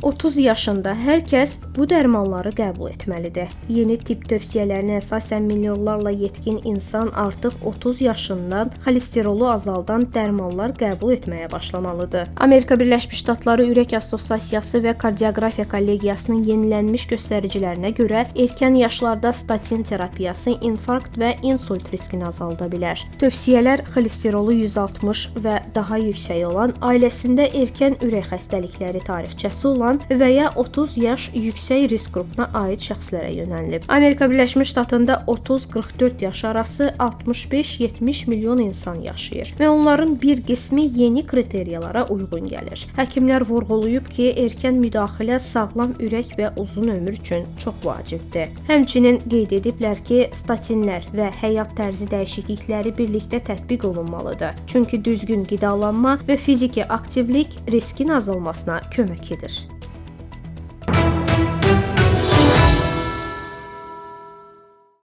30 yaşında hər kəs bu dərmanları qəbul etməlidir. Yeni tibb tövsiyələrinə əsasən milyonlarla yetkin insan artıq 30 yaşından xolesterolı azaldan dərmanlar qəbul etməyə başlamalıdır. Amerika Birləşmiş Ştatları Ürək Assosiasiyası və Kardioqrafiya Kollegiyasının yenilənmiş göstəricilərinə görə erkən yaşlarda statin terapiyası infarkt və insult riskini azalda bilər. Tövsiyələr xolesterolı 160 və daha yüksək olan, ailəsində erkən ürək xəstəlikləri tarixçəsi olan və ya 30 yaş yüksək risk qrupuna aid şəxslərə yönəlib. Amerika Birləşmiş Ştatında 30-44 yaş arası 65-70 milyon insan yaşayır və onların bir qismi yeni kriteriyalara uyğun gəlir. Həkimlər vurğulayıb ki, erkən müdaxilə sağlam ürək və uzun ömür üçün çox vacibdir. Həmçinin qeyd ediblər ki, statinlər və həyat tərzi dəyişiklikləri birlikdə tətbiq olunmalıdır. Çünki düzgün qidalanma və fiziki aktivlik riskin azalmasına kömək edir.